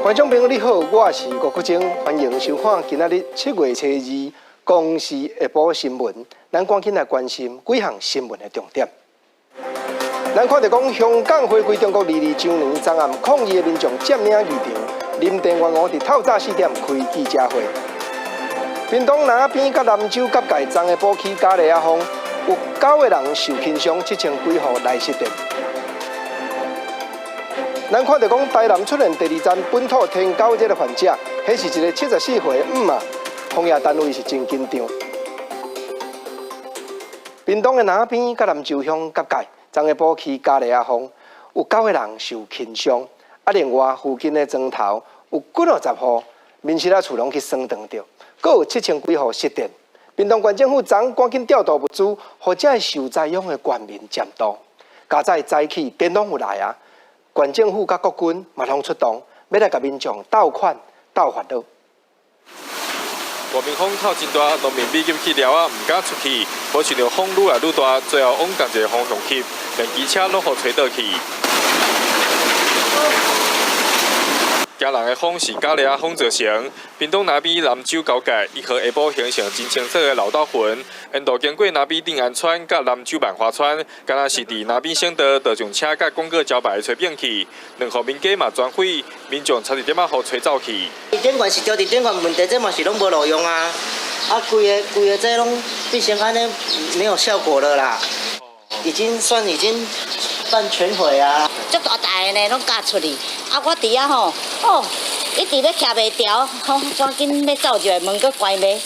觀眾朋友你好，我是郭國晶，歡迎收看今仔日7月初二公視下晡新聞。咱趕緊來關心幾項新聞的重點。咱看著講，香港回歸中國22週年，昨暗抗議的民眾佔領議場，林鄭月娥佇透早4點開記者會。屏東林仔邊佮南州結界，昨下晡起咖喱仔風，有九個人受輕傷，7000幾戶來失電。咱看著講，台南出現第二宗本土天狗熱的患者，彼是一个74歲的姆媽，防疫單位是真緊張。屏東的林仔邊佮南州鄉結界，昨下晡起咖喱仔風，有九個人受輕傷。啊，另外附近的莊頭有幾若十戶眠室仔厝攏去損斷著，閣有7000幾戶失電。屏東縣政府昨趕緊調度物資，予遮受災鄉的縣民佔度。佳哉早起電攏有來啊！縣政府佮國軍嘛攏出動，欲來共民眾鬥款鬥煩惱。外面風透真大，農民美金去寮仔，毋敢出去，無想著風愈來愈大，最後往仝一个方向翕，連機車攏予吹倒去。驚人的風是咖喱仔風造成，屏東林邊南州交界，1號下晡形成真清楚的漏斗雲，沿路經過林邊鎮安村佮南州萬華村，敢若是佇林邊省道，就將車佮廣告招牌吹扁去，兩戶民家嘛全毀，民眾差一點仔予吹走去。頂懸是著佇頂懸問題，這嘛是攏無路用啊！啊，規个規个這攏變成按呢沒有效果了啦，已經算已經半全毀啊！足大台的呢，攏咬出去。啊，我佇遐吼，哦，一直欲徛袂牢，吼，趕緊欲走入來，門閣關袂。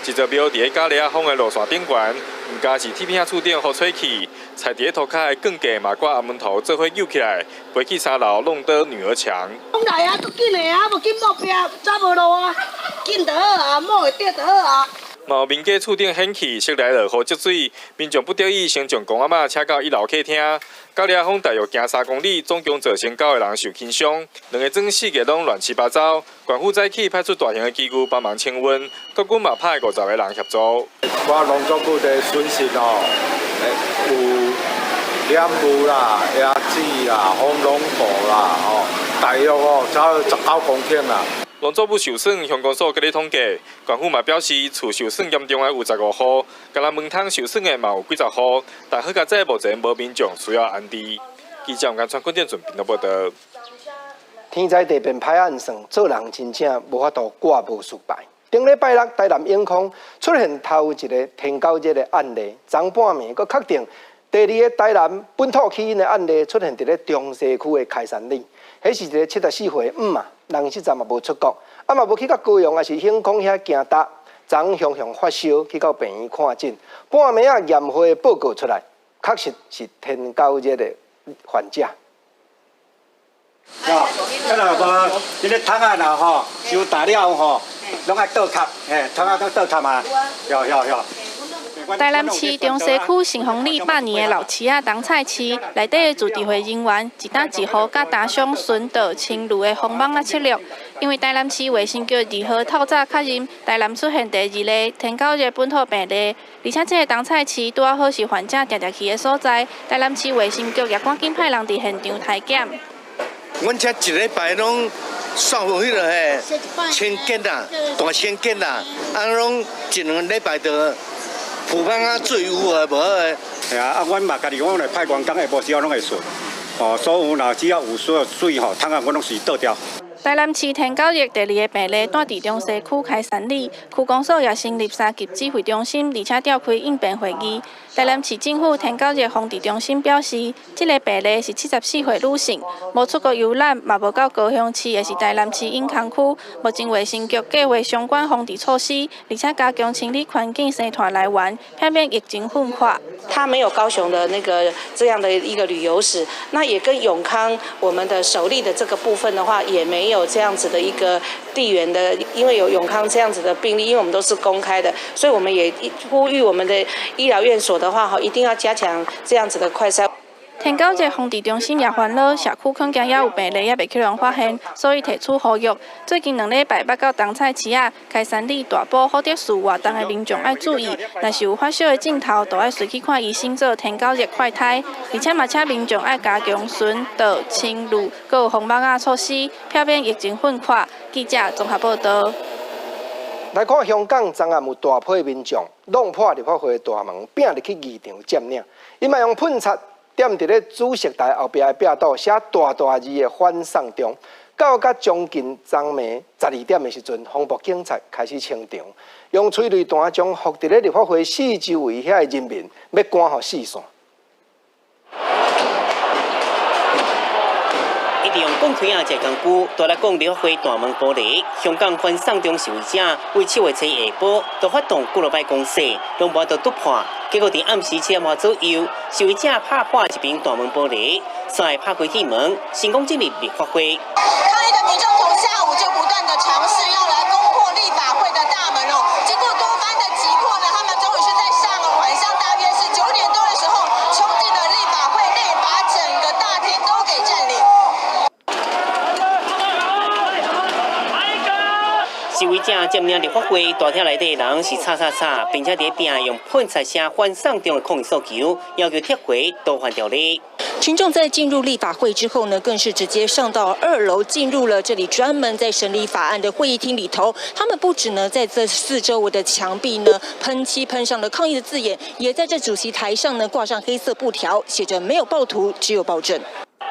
這座廟佇咧咖喱仔風的路線頂懸，毋焦是鐵片仔厝頂予吹去，踩佇咧塗跤的鋼架嘛掛阿門頭做伙扭起來，飛去三樓弄倒女兒牆。風來啊，足緊的啊，無緊抹壁，走無路啊，緊就好啊，抹會著就好啊。嘛有民家厝頂掀起，室內落雨積水，民眾不得已先將公阿媽請到一樓客廳。咖喱仔風大約行3公里，總共造成九個人受輕傷，兩个莊四个攏亂七八糟。縣府早起派出大型的機具幫忙清運，國軍嘛派50個人協助。我農作物的損失哦，有蓮霧啦、椰子啦、紅龍果啦，吼，大約哦，差不多19公頃啦。農作物受損，鄉公所閣咧統計，縣府嘛表示，厝受損嚴重的有15戶，敢若門窗受損的嘛有幾十戶，但好佳哉目前無民眾需要安置。記者吳川坤店準備報道。天災地變歹按算，做人真正無法度掛無失敗。頂禮拜六，台南永康出現頭一个天狗熱的案例，昨半暝閣確定第二个台南本土起因的案例出現佇咧中西區的開山里，彼是一个74歲的姆媽。人實在嘛無出國，啊嘛無去到高雄，抑是永康遐行踏，昨雄雄發燒去到病院看診，半暝仔驗血報告出來，確實是天狗熱的患者。哦，啊若無，這个桶仔若吼，傷大了吼，攏愛倒殼，嘿，桶仔攏倒殼嘛，有有有。台南市中西區盛豐里百年的老市仔冬菜市，內底的自治會人員一擔一號佮打傷巡倒清路的封網仔策略。因為台南市衛生局2號透早確認台南出現第二例天狗熱本土病例，而且這个冬菜市拄仔好是患者定定去的所在，台南市衛生局也趕緊派人佇現場篩檢。阮遮一禮拜攏掃彼个嘿清潔啦，大清潔啦，啊攏一兩禮拜就。浮芳啊，水有啊，無好的。係啊，啊，阮嘛家己阮會派員工，下晡時攏會掃，哦，所有若只要有所有水吼，桶仔阮攏是倒掉。台南市天狗熱第二个病例，住佇中西區開山里，區公所也成立三級指揮中心，而且召開應變會議。台南市政府天狗熱防治中心表示，這个病例是74歲女性，無出國遊覽，嘛無到高雄市，抑是台南市永康區。目前衛生局計劃相關防治措施，而且加強清理環境生態來源，避免疫情噴發。他沒有高雄的那個這樣的一個旅遊史，那也跟永康我們的首例的這個部分的話，也沒有這樣子的一個地緣的，因為有永康這樣子的病例，因為我們都是公開的，所以我們也呼籲我們的醫療院所的話，哈，一定要加強這樣子的快篩。天狗日防治中心也煩惱，社區恐驚猶有病例猶未去予發現，所以提出呼籲。最近兩禮拜捌到東菜市仔、開山里、大埔、福德寺活動的民眾愛注意，若是有發燒的症頭，就愛隨去看醫生做天狗日快篩，而且嘛請民眾愛加強巡、倒、清、濾，閣有防網仔措施，避免疫情噴發。記者綜合報道。來看香港，昨暗有大批民眾弄破立法會大門，拼入去議場佔領，𪜶嘛用噴漆點佇咧主席台後壁的壁堵，寫大大字的反送中。到甲將近昨暝12點的時陣，防暴警察開始清場，用催淚彈將伏佇咧立法會四周圍遐的人民欲趕予四散。一直用鋼錘仔這工具，帶來講立法會大門玻璃。香港反送中示威者為7月7日下晡，就發動幾落擺攻勢，攏無得突破。結果佇暗時7點外左右，示威者拍破一爿大門玻璃，煞拍開鐵門，成功進入立法會。抗議的民眾從下午就不斷的嘗試要來攻破立法會的大門哦。經過多番的擊破呢，他們終於是在上個晚上大約是9點多的時候，衝進了立法會內，把整個大廳都給佔領。示威者佔領立法會大廳內底人是吵吵吵，並且佇壁用噴漆寫反送中的抗議訴求，要求撤回逃犯條例。群眾在進入立法會之後呢，更是直接上到2樓，進入了這裡專門在審理法案的會議廳裡頭。他們不止呢，在這四周圍的牆壁呢噴漆噴上了抗議的字眼，也在這主席台上呢掛上黑色布條，寫着“沒有暴徒，只有暴政”。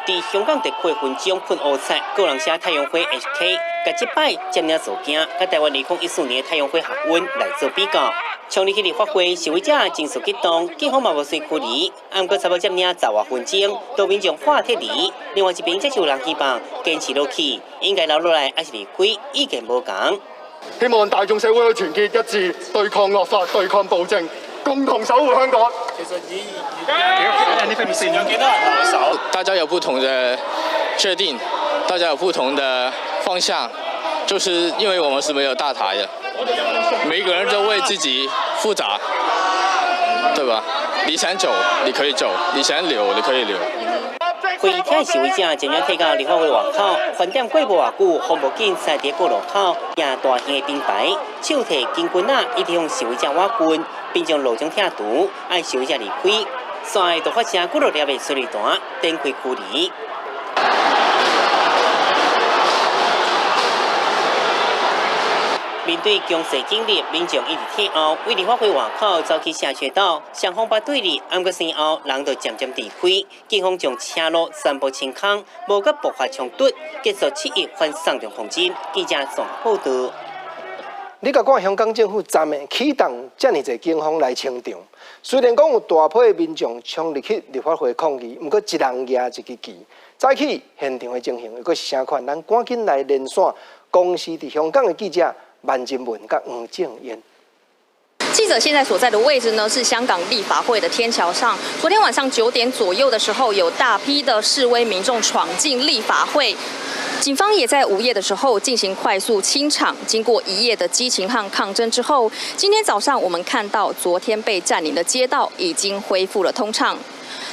佇香港特區分鐘噴烏漆，個人寫太陽花 HK，共這擺佔領事件，佮台灣2014年太陽花學運來做比較。衝入去立法會，示威者情緒激動，警方嘛無隨驅離，毋過差不多佔領10外分鐘，都民眾喊撤離。另外一邊則是有人希望堅持落去，應該留落來抑是離開，意見無仝。希望大眾社會去團結一致，對抗惡法，對抗暴政，共同守護香港。其實以大家有不同的決定，大家有不同的方向，就是因為我們是沒有大台的，每個人都為自己負責，對吧？你想走你可以走，你想留你可以留。會議廳示威者漸漸退到立法會外口，飯店過無偌久，防暴警察佇過路口舉大型的燈牌，手提警棍仔，一直向示威者挖棍，並將路障拆除，愛示威者離開。煞就發生幾落粒的催淚彈，展開驅離。面對強勢警力，民眾一直退後，為立法會外口走去下雪道，雙方把對立，毋過身後人就漸漸離開，警方將車路全部清空，無閣爆發衝突，結束7·1反送中抗爭。記者綜合報道。你共看香港政府昨暝啟動遮爾濟警方來清場，雖然講有大批民眾衝入去立法會抗議，毋過一人舉一支旗。早起現場的情形又閣是啥款？咱趕緊來連線公視佇香港的記者萬金文佮黃正英。記者現在所在的位置呢，是香港立法會的天橋上。昨天晚上9點左右的時候，有大批的示威民眾闖進立法會，警方也在午夜的時候進行快速清場。經過一夜的激情和抗爭之後，今天早上我們看到昨天被佔領的街道已經恢復了通暢。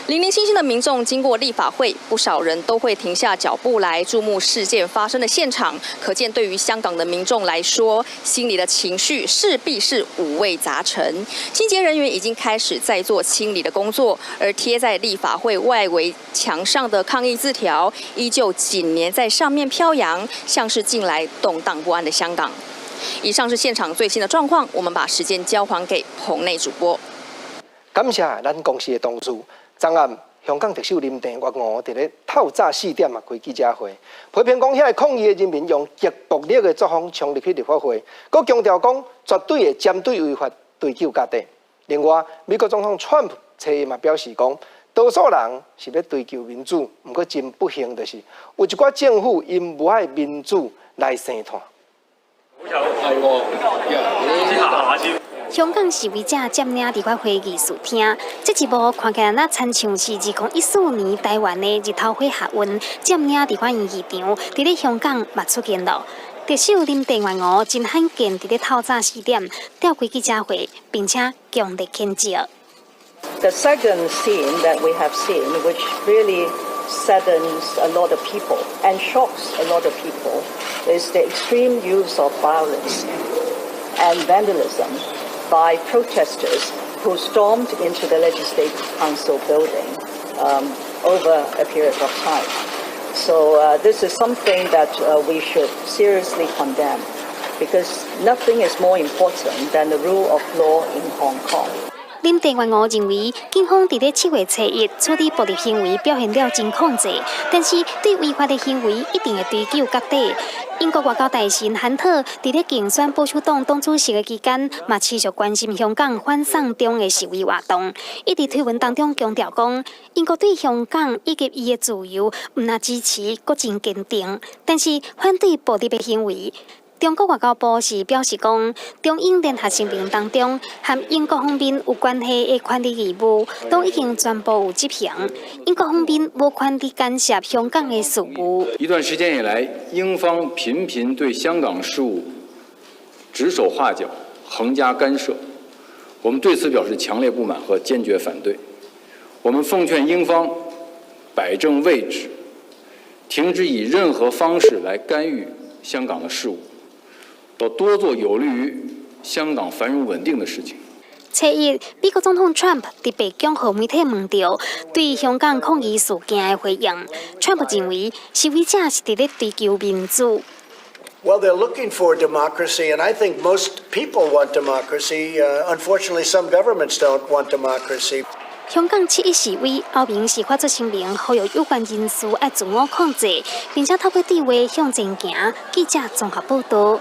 零零星星的民眾經過立法會，不少人都會停下腳步來注目事件發生的現場。可見，對於香港的民眾來說，心裡的情緒勢必是五味雜陳。清潔人員已經開始在做清理的工作，而貼在立法會外圍牆上的抗議字條依舊緊黏在上面飄揚，像是近來動盪不安的香港。以上是現場最新的狀況，我們把時間交還給棚內主播。感謝咱公視的同事。昨暗，香港特首林鄭月娥佇咧透早4點嘛開記者會，批評講遐个抗議的人民用極暴力的作風衝入去立法會，閣強調講絕對會針對違法追究到底。另外，美國總統川普初一嘛表示講，多數人是欲追求民主，毋過真不幸就是有一寡政府𪜶無愛民主來生炭。香港示威者佔領立法會議事廳，這一幕看起來若親像是2014年台灣的日頭花學運佔領立法院議場，佇咧香港嘛出現了。特首林鄭月娥真罕見佇咧透早4點召開記者會，並且強烈譴責。The second scene that we have seen, which really saddens a lot of people and shocks a lot of people, is the extreme use of violence and vandalism by protesters who stormed into the Legislative Council building over a period of time. So this is something that we should seriously condemn because nothing is more important than the rule of law in Hong Kong. 林鄭月娥認為，警方佇咧7月初1處理暴力行為表現了真控制，但是對違法的行為一定會追究到底。英國外交大臣韓特佇咧競選保守黨黨主席的期間，嘛持續關心香港反送中的示威活動。伊佇推文當中強調講，英國對香港以及伊的自由毋但支持，閣真堅定，但是反對暴力的行為。中國外交部是表示講，中英聯合聲明當中，和英國方面有關係的權利義務，都已經全部有執行。英國方面無權利干涉香港的事務。一段時間以來，英方頻頻對香港事務指手畫腳、橫加干涉，我們對此表示強烈不滿和堅決反對。我們奉勸英方擺正位置，停止以任何方式來干預香港的事務。要多做有利於香港繁榮穩定的事情。初一，美國總統川普佇白宮予媒體問著對香港抗議事件的回應，川普認為示威者是佇咧追求民主。 Well, they're looking for democracy, and I think most people want democracy. Unfortunately, some governments don't want democracy. 香港七一示威，歐盟是發出聲明，呼籲有關人士愛自我控制，並且透過對話向前行。記者綜合報道。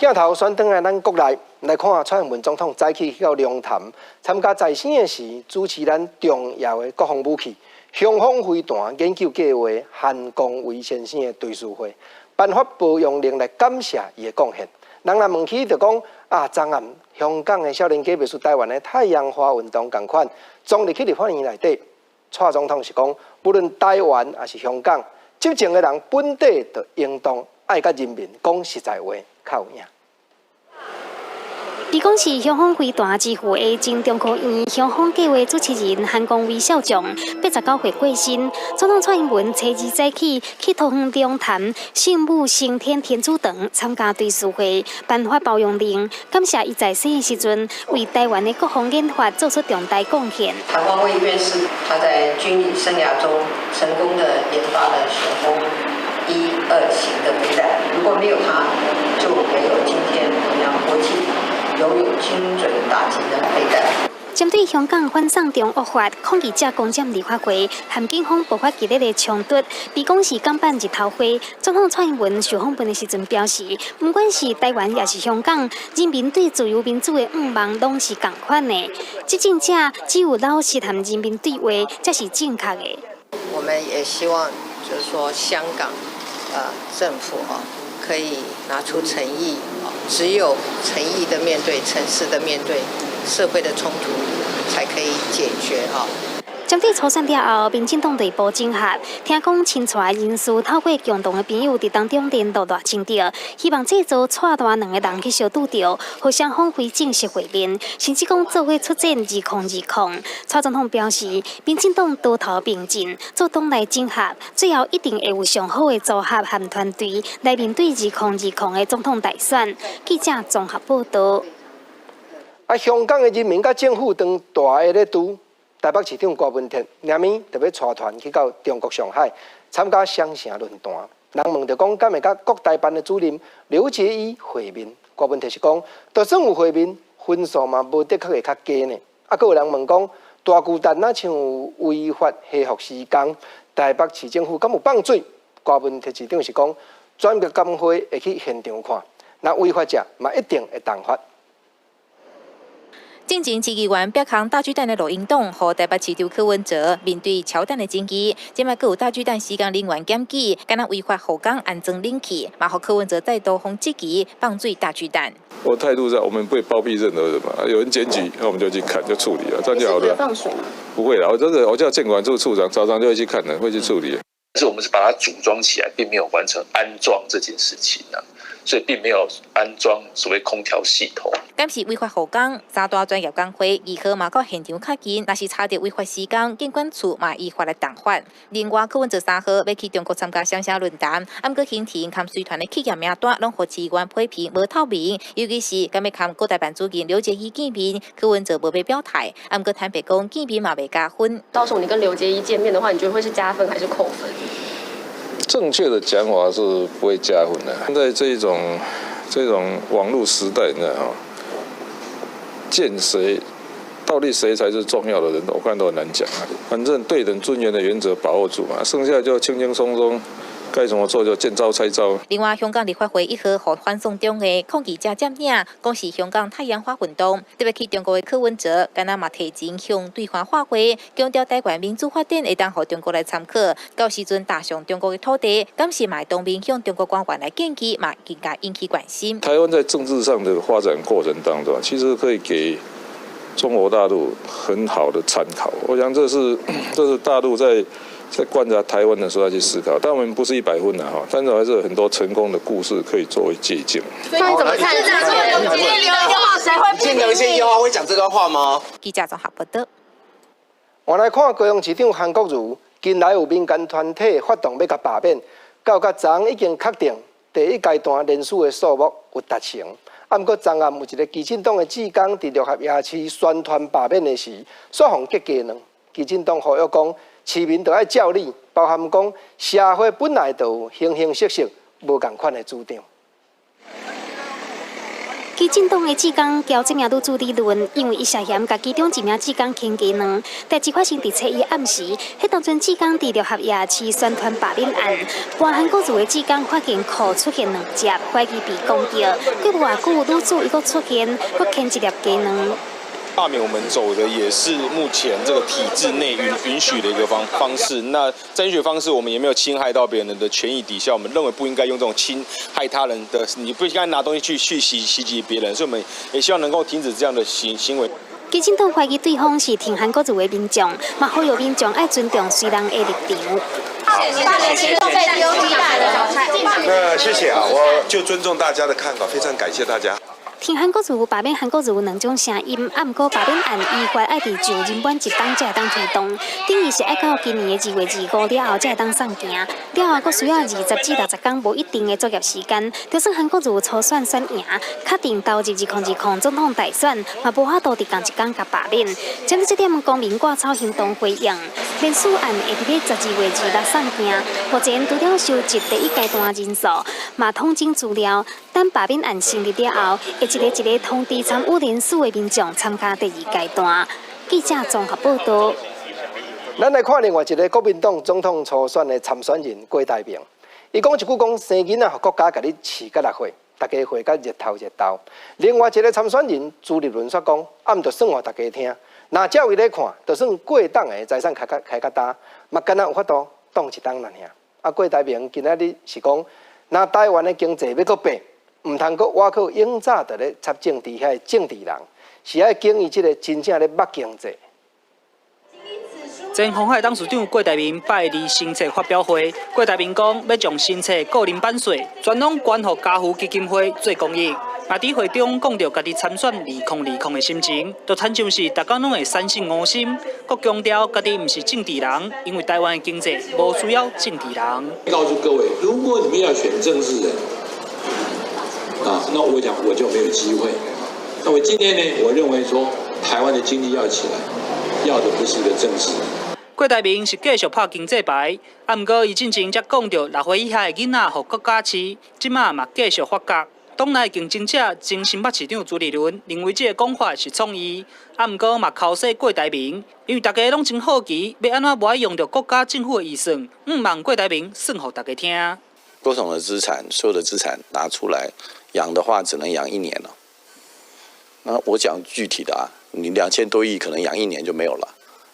鏡頭轉轉來咱國內來看，蔡英文總統早起去到龍潭參加在省的時，主持咱重要的國防武器雄風飛彈研究計劃韓光威先生的追思會，頒發褒揚令來感謝伊的貢獻。人若問起就講啊，昨暗香港的少年家袂輸台灣的太陽花運動仝款，撞入去立法院內底，蔡總統是講，無論台灣抑是香港，執政的人本底就應當愛佮人民講實在話，較有影。伊講是雄風飛彈之父的前中科院雄風計劃主持人韓光威少將，89歲過身。總統蔡英文初二早起去桃園龍潭聖母升天天主堂參加追思會，頒發褒揚令，感謝伊在生的時陣為台灣的國防研發做出重大貢獻。韓光威院士他在軍旅生涯中成功的研發了雄風一二型的飛彈，如果沒有他，就沒有今天我們國際擁有精準打擊的飛彈。針對香港反送中惡化，抗議者攻佔立法會，和警方爆發激烈的衝突，被講是港版日頭花。總統蔡英文受訪問的時陣表示，毋管是台灣抑是香港，人民對自由民主的願望攏是仝款的。執政者只有老實和人民對話，才是正確的。我們也希望，就是說香港，政府啊，可以拿出誠意，只有誠意的面對，誠實的面對社會的衝突，才可以解決啊。針對初選了後，民進黨內部整合，聽講親蔡人士透過共同的朋友佇當中聯絡賴清德，希望製造蔡賴兩個人去相拄著，予雙方非正式會面，甚至講做伙出戰2020。蔡總統表示，民進黨多頭並進，做黨內整合，最後一定會有上好的組合和團隊來面對2020的總統大選。記者綜合報道。啊，香港的人民佮政府當大下咧拄。台北市長柯文哲，明暝就欲帶團去到中國上海參加雙城論壇。人問著講，敢會佮國台辦的主任劉結一會面？柯文哲是講，就算有會面，分數嘛無的確會較低呢。啊，閣有人問講，大巨蛋若像有違法恢復施工，台北市政府敢有放水？柯文哲市長是講，專業監會會去現場看，若違法者嘛一定會重罰。進前市議員壁空大巨蛋的露營擋，予台北市長柯文哲面對喬蛋的爭議，這擺閣有大巨蛋施工人員檢舉，敢若違法護工安裝冷氣，嘛予柯文哲再度予質疑放水大巨蛋。我態度上，我們不會包庇任何人嘛。有人檢舉，那我們就去看，就處理了，這樣就好了。放水嗎？不會啦，我這個我叫建管處處長，早上就會去看的，會去處理。但是我們是把它組裝起來，並沒有完成安裝這件事情啊。所以並沒有安裝所謂空調系統。敢是違法護工，三大專業工會2號嘛到現場確認，若是查著違法施工，建管處嘛依法來重罰。另外，柯文哲3號欲去中國參加雙城論壇，毋過行程佮隨團的企業名單攏予市議員批評無透明，尤其是敢欲佮國台辦主任劉結一見面，柯文哲無欲表態，毋過坦白講見面嘛袂加分。到時候你跟劉結一見面的話，你覺得會是加分還是扣分？正確的講法是不會加分的。在這種網路時代，你知道哈，見誰到底誰才是重要的人，我看都很難講啊。反正對等尊嚴的原則把握住嘛，剩下就輕輕鬆鬆，該怎麼做就見招拆招。另外，香港立法會1號予反送中的抗議者佔領，講是香港太陽花運動。特別去中國的柯文哲，敢若嘛提前向對方發話，強調台灣民主發展會當予中國來參考。到時陣踏上中國的土地，敢是嘛會當面向中國官員來建議，嘛更加引起關心。台灣在政治上的發展過程當中，其實可以給中國大陸很好的參考。我想這是大陸在觀察台灣的時候要去思考，但我們不是100分的哈，但是還是有很多成功的故事可以作為借鑑。所以你怎麼看？見到一些優會講這段話嗎？記者綜合報道。我來看高雄市長韓國瑜，近來有民間團體發動欲共罷免，到較昨已經確定第一階段連署的數目有達成。啊，毋過昨暗有一個基進黨的志工佇六合夜市宣傳罷免的時，煞予人激雞卵。基進黨呼籲講，市民著愛照理，包含講社會本來就有形形色色無仝款的主張。基進黨的志工喬這名女子理論，因為伊涉嫌共其中一名志工牽雞卵。代誌發生佇初一暗時，彼當陣志工佇六合夜市宣傳罷免案，搬韓國瑜的志工發現褲出現兩隻，懷疑被攻擊。過無偌久，女子又閣出現，閣牽一粒雞卵。罷免我們走的也是目前這個體制內允許的一個方式。那在允許方式，我們也沒有侵害到別人的權益底下，我們認為不應該用這種侵害他人的，你不應該拿東西去襲擊別人，所以我們也希望能夠停止這樣的行為。基進黨懷疑對方是挺韓國瑜的民眾，嘛呼籲民眾愛尊重隨人的立場。罷免行動被丟雞蛋了。那謝謝啊，我就尊重大家的看法，非常感謝大家。挺韓國瑜罷免韓國瑜兩種聲音，啊，毋過罷免案依法愛佇就任滿一冬才會當推動，等於是愛到今年的2月25了後才會當送行，了後閣需要20至60工無一定的作業時間。就算韓國瑜初選選贏，確定投入2020總統大選，嘛無法度佇仝一工共罷免。針對這點，公民掛草行動回應，連署案會佇咧12月26送行。目前除了收集第一階段人數，嘛統整資料，等罷免案成立了後，會一個一個通知參與連署的民眾參加第二階段。記者綜合報道。咱來看另外一個國民黨總統初選的參選人郭台銘，伊講一句講生囡仔，國家共你飼甲6歲，大家歲甲熱頭熱頭。另外一個參選人朱立倫煞講，啊毋著算予大家聽。若照伊咧看，就算郭董的財產開較焦，嘛敢若有法度擋一冬爾爾。啊，郭台銘今仔日是講，若台灣的經濟欲閣變，毋通閣倚靠永早就咧插政治遐的政治人，是愛經營這個真正咧捌經濟。前鴻海董事長郭台銘拜二新冊發表會，郭台銘講欲將新冊個人版稅全攏捐予家父基金會做公益。嘛佇會中講著家己參選2020的心情，就親像是逐工攏會三省吾身，閣強調家己毋是政治人，因為台灣的經濟無需要政治人。告訴各位，如果你們要選政治人，啊，那我講我就沒有機會。那我今天呢，我認為說台灣的經濟要起來，要的不是一個政治。郭台銘是繼續拍經濟牌，啊，毋過伊進前才講著6歲以下的囡仔予國家飼，這馬嘛繼續發覺。黨內競爭者前新北市長朱立倫認為這個講法是創意，啊，毋過嘛剾洗郭台銘，因為大家攏真好奇，欲按怎無愛用著國家政府的預算，向望郭台銘算予大家聽。郭董的資產，所有的資產拿出來養的話，只能養一年了。那我講具體的啊，你2000多億可能養一年就沒有了，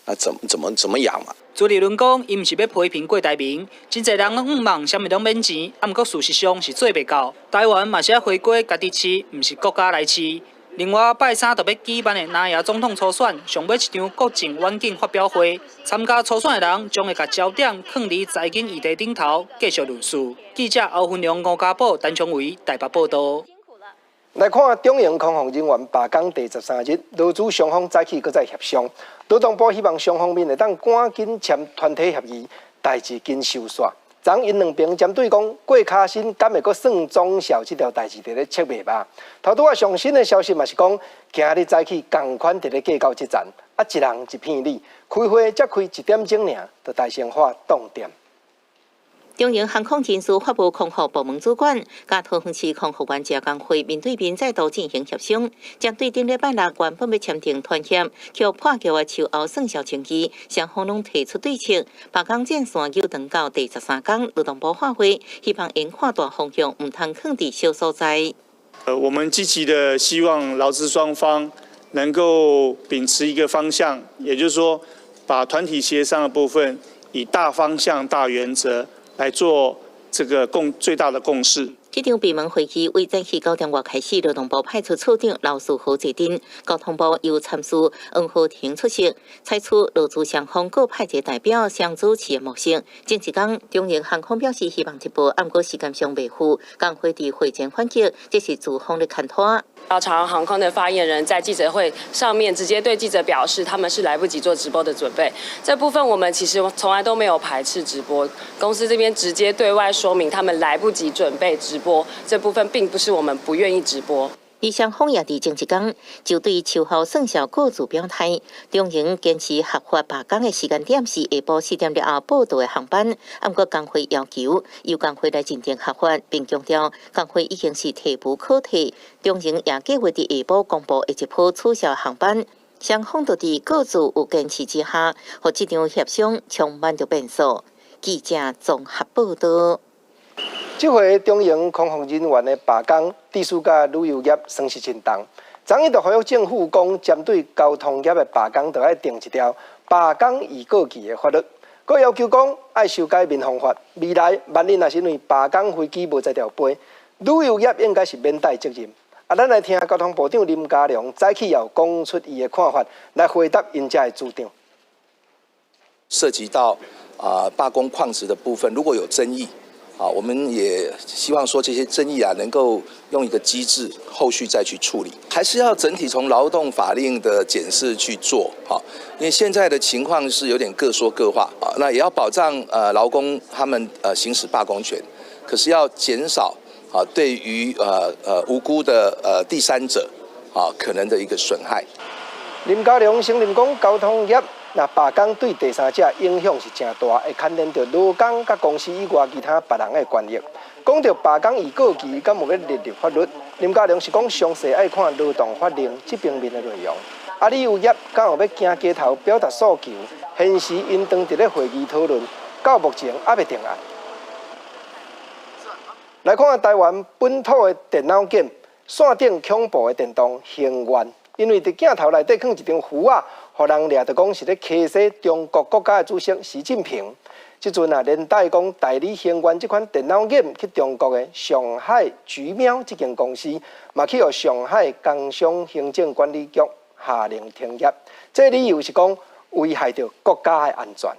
那怎麼養嘛？朱立倫講，伊毋是欲批評郭台銘，真濟人攏向望，啥物攏免錢，啊，毋過事實上是做袂到。台灣嘛是愛回歸家己飼，毋是國家來飼。另外，拜三就欲舉辦的南亞總統初選，上尾一場國政遠景發表會，參加初選的人將會共焦點囥佇財經議題頂頭，繼續論述。記者歐芬良、吳家寶、陳松維台北報道。來看中營空服人員罷工第13日，勞資雙方早起閣再協商，勞動部希望雙方面會當趕緊簽團體協議，代誌緊收煞。昨𪜶兩邊針對講過跤薪敢會閣算總數這條代誌佇咧切袂吧。頭拄仔上新的消息嘛是講，今日早起仝款佇咧計較這層，啊一人一片理，開會才開一點鐘爾，就大聲話當點。中營航空人事法務空服部門主管，佮桃園市空服員職工會面對面再度進行協商，針對頂禮拜六原本欲簽訂團協，卻破局的秋後算數爭議，雙方攏提出對策。罷工戰線延長到第13工，勞動部發話，希望研看大方向，毋通囥佇小所在。我們積極的希望勞資雙方能夠秉持一個方向，也就是說，把團體協商的部分以大方向、大原則來做這個最大的共識。這場閉門會議為早起9點外開始，勞動部派出處長劉士豪坐鎮，交通部由參事黃浩庭出席，採取勞資雙方各派一個代表雙主持的模式。前一工，中營航空表示希望突破，毋過時間上袂赴，工會佇會前反擊，這是資方咧牽拖。長榮航空的發言人在記者會上面直接對記者表示，他們是來不及做直播的準備。這部分我們其實從來都沒有排斥直播，公司這邊直接對外說明他們來不及準備直播，這部分並不是我們不願意直播。而雙方也佇前一工就對秋後算數各自表態，中營堅持合法罷工的時間點是下晡4點了後報到的航班，毋過工會要求由工會來認定合法，並強調工會已經是退無可退。中營也計劃佇下晡公布下一波取消航班，雙方都佇各自有堅持之下，予這場協商充滿著變數。記者綜合報道。這回中營空服人員的罷工，秩序佮旅遊業損失真重。昨昏就呼籲政府講，針對交通業的罷工，就愛定一條罷工預告期的法律。閣要求講愛修改民航法，未來萬一若是因為罷工飛機無才調飛，旅遊業應該是免擔責任。啊，咱來聽交通部長林佳龍早起有講出伊的看法，來回答𪜶遮的主張。涉及到啊罷工曠職的部分，如果有爭議。啊，我們也希望說這些爭議啊，能夠用一個機制，後續再去處理，還是要整體從勞動法令的檢視去做，哈，因為現在的情況是有點各說各話啊，那也要保障勞工他們行使罷工權，可是要減少啊對於無辜的第三者啊可能的一個損害。林佳龍承認講，交通業若罷工對第三者影響是誠大，會牽連著勞工佮公司以外其他別人的權益。講著罷工預告期，敢有欲列入法律？林佳龍是講詳細愛看勞動法令這方面的內容。啊，旅遊業敢有欲行街頭表達訴求？現時𪜶當佇咧會議討論，到目前猶未定案。來看台灣本土的電腦 game，線頂恐怖的電動行願。因為佇鏡頭內底囥一張符仔，予人掠著講是咧歧視中國國家的主席習近平。這陣啊，連帶講代理行願這款電腦 game 去中國的上海橘喵這間公司，嘛去予上海工商行政管理局下令停業。這理由是講危害著國家的安全。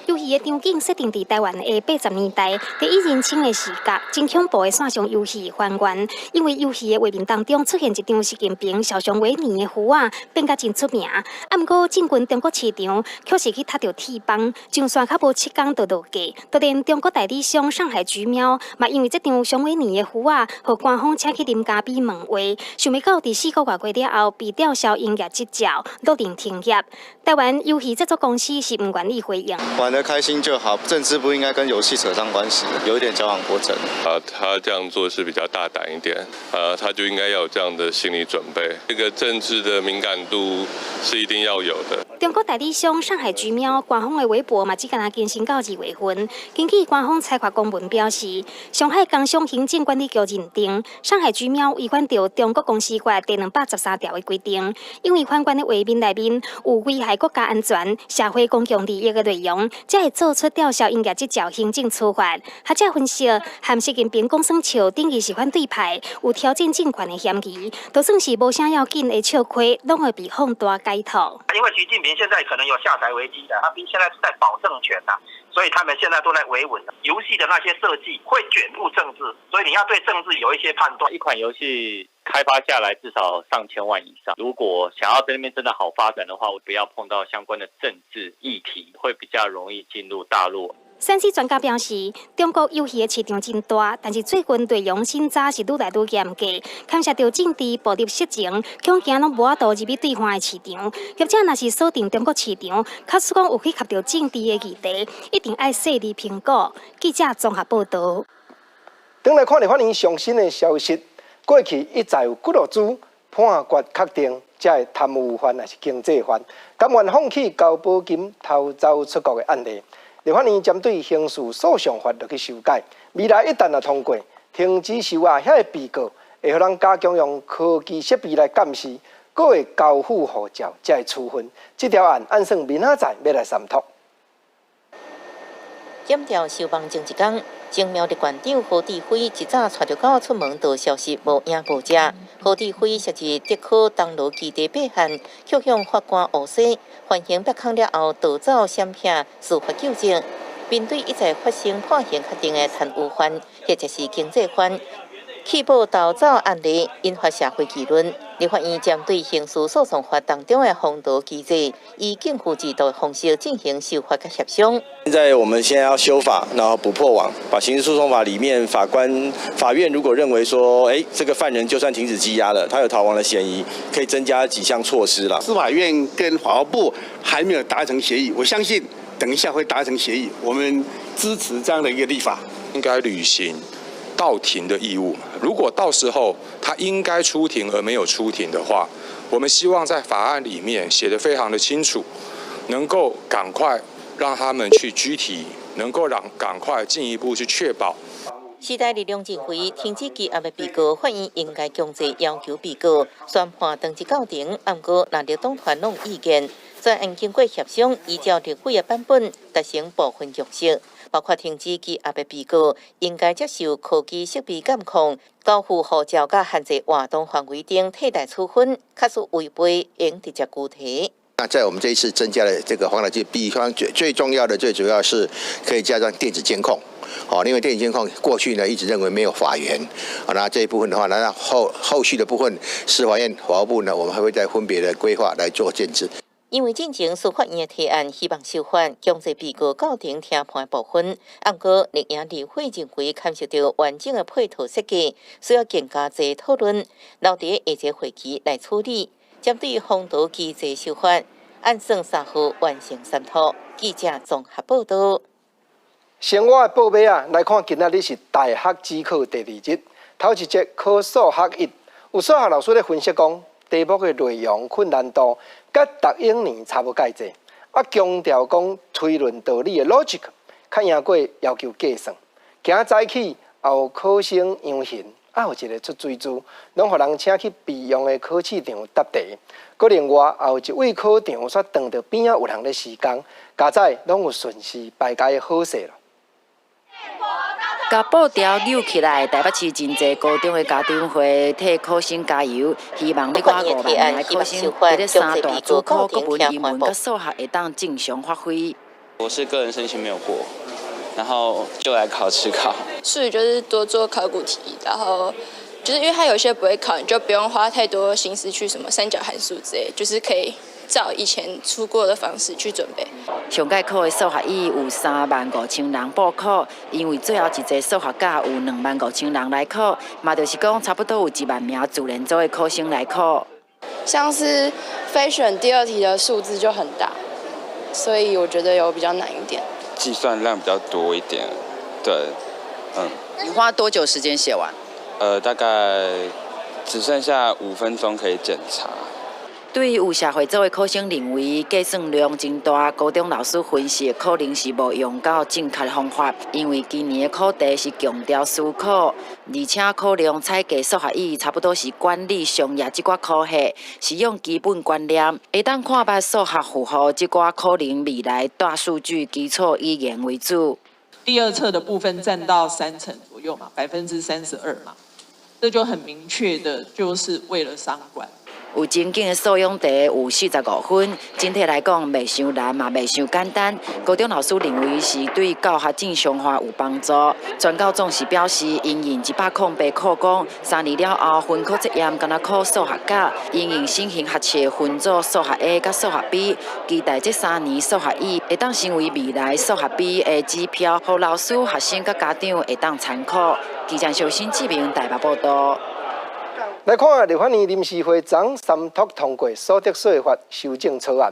遊戲的場景設定佇台灣的80年代，第一人稱的視角，真恐怖的線上遊戲還原。因為遊戲的畫面當中出現一張習近平肖像維尼的符仔，變甲真出名。啊，毋過進軍中國市場，卻是去踢著鐵枋，上線較無7工就落架。就連中國代理商上海橘喵，嘛因為這張上維尼的符仔，予官方請去啉咖啡問話，想袂到佇4個外月了後，被吊銷營業執照，勒令停業。台灣遊戲製作公司是毋願意回應。玩得開心就好，政治不應該跟遊戲扯上關係，有一點矯枉過正。啊，他這樣做是比較大膽一點，啊，他就應該要有這樣的心理準備。這個政治的敏感度是一定要有的。中國代理商上海橘喵官方的微博嘛，只敢若更新到2月份。根據官方裁決公文表示，上海工商行政管理局認定上海橘喵違反著中國公司法第213條的規定，因為還原的畫面內面有危害國家安全、社會公共利益的內容，才會會做出吊銷營業執照行政處罰。學者分析，和習近平講耍笑，等於是反對派有挑戰政權的嫌疑，就算是無啥要緊的笑話，攏會被放大解讀。因為習近平現在可能有下台危機的，他現在是在保政權呐，所以他們現在都在維穩。遊戲的那些設計會捲入政治，所以你要對政治有一些判斷。一款遊戲開發下來至少上千萬以上，如果想要在那邊真的好發展的話，我不要碰到相關的政治議題，會比較容易進入大陸。三 C 專家表示，中國遊戲的市場真大，但是最近內容審查是愈來愈嚴格，牽涉著政治暴力色情，恐驚攏無法度入去對岸的市場。業者若是鎖定中國市場，假使講有去涉著政治的議題，一定愛細膩評估。記者綜合報導。轉來看立法院上新的消息，過去一再有幾落組判決確定，這个貪污犯抑是經濟犯，甘願放棄交保金偷走出國的案例。立法院針對刑事訴訟法落去修改，未來一旦若通過，停止收押遐个被告，會予人加強用科技設備來監視，閣會交付護照才會處分。這條案按算明仔載欲來三讀。檢調收網前一工，精苗的館長何志輝一早帶著狗出門，就消失無影無跡。何志輝涉入竹科東鑼基地八案，卻向法官訛說，犯行曝光了後，逃走閃避司法糾正。面對一再發生判刑確定的貪污犯，或者是經濟犯，棄保逃走案例，引發社會議論。立法院針對刑事訴訟法當中的防盜機制，以逕付制度的方式進行修法佮協商。現在我們現在要修法，然後補破網，把刑事訴訟法裡面法官、法院如果認為說，哎，這個犯人就算停止羈押了，他有逃亡的嫌疑，可以增加幾項措施啦。司法院跟法務部還沒有達成協議，我相信等一下會達成協議，我們支持這樣的一個立法。應該履行到庭的義務，如果到時候他應該出庭而沒有出庭的話，我們希望在法案裡面寫得非常的清楚，能夠趕快讓他們去拘提，能夠讓趕快進一步去確保。時代力量認為，停止羈押的被告，法院應該強制要求被告宣判當日到庭。毋過，藍綠黨團攏有意見，專案經過協商，依照立委的版本達成部分共識。包括停止羈押的被告應該接受科技設備監控、交付護照佮限制活動範圍等替代處分，假使違背應直接拘提。那在我們這一次增加了這個防盜機，比方最最重要的、最主要是可以加上電子監控。好，因為電子監控過去呢一直認為沒有法源，啊，那這一部分的話，那後續的部分，司法院、法務部呢，我們還會再分別的規劃來做建置。因為進前司法院的提案，希望修法強制被告到庭聽判的部分，毋過綠營立委認為牽涉著完整的配套設計，需要更加濟討論，留佇下一個會期來處理。針對防盜機制修法，按算3號完成三讀。記者綜合報導。生活的報尾啊，來看今仔日是大學指考第二日，頭一節考數學一，有數學老師咧分析講，題目的內容困難度佮逐永年差無蓋濟，啊強調講推論道理的 logic 較贏過要求計算。今仔早起也有考生楊賢，啊有一个出水珠，攏予人請去備用的考試場答題。閣另外也有一位考場煞當著邊仔有人咧施工，佳哉攏有順時排解的好勢囉。共布條扭起來，台北市真濟高中的家長會替考生加油，希望你我5萬名的考生，佇咧三大主考國文、英文佮數學會當正常發揮。我是個人申請沒有過，然後就來考指考。數語就是多做考古題，然後就是因為它有些不會考，你就不用花太多心思去什麼三角函數之類，就是可以照以前出過的方式去準備。上屆考的數學乙有3萬5千人報考，因為最後一節數學甲有2萬5千人來考，嘛就是講差不多有1萬名自然組的考生來考。像是非選第二題的數字就很大，所以我覺得有比較難一點。計算量比較多一點，對，嗯。你花多久時間寫完？大概只剩下5分鐘可以檢查。對有社會組的考生認為計算量真大，高中老師分析可能是無用到正確的方法，因為今年的考題是強調思考，而且考量採計數學乙差不多是管理商業這寡科系，是用基本觀念，會當看捌數學符號這寡可能未來大數據基礎語言為主。第二冊的部分佔到3成左右嘛，32%嘛，這就很明確的，就是為了商管。有前景的素養題有45分，整體來講袂傷難嘛，袂傷簡單。高中老師認為是對教學正常化有幫助。全教總是表示，因應108課綱，3年了後分科測驗干焦考數學甲，因應新型學測分組數學 A 佮數學 B，期待這三年數學乙會當成為未來數學 B 的指標，予老師、學生佮家長會當參考。記者小新志明台北報道。來看立法院臨時會昨三讀通過所得稅法修正草案，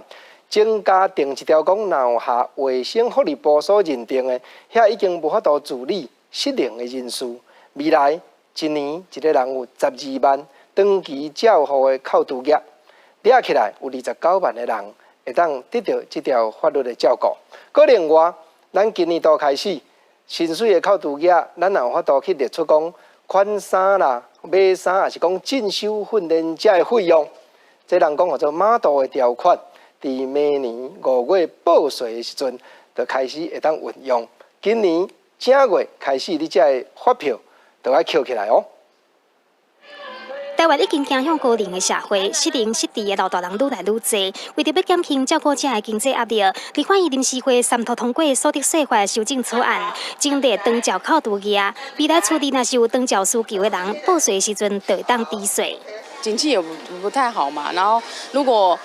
增加訂一條講，若有予衛生福利部所認定的，遐已經無法度自理失能的人士，未來一年一个人有12萬長期照護的扣除額，掠起來有29萬的人會當得著這條法律的照顧。閣另外，咱今年度開始，薪水的扣除額，咱也有法度去列出講款衫啦、買衫，抑是講進修訓練這的費用，這人講號做碼度的條款，佇明年5月報稅的時陣，就開始會當運用。今年正月開始，你這的發票就愛抾起來哦。台灣已經走向高齡的社會，失能失智的老大人愈來愈濟。為著欲減輕照顧者的經濟壓力，立法院臨時會三讀通過所得稅法修正草案，增列長照扣除額。未來厝裡若是有長照需求的人，報稅時陣就會當抵稅。景氣也不太好嘛，然後如果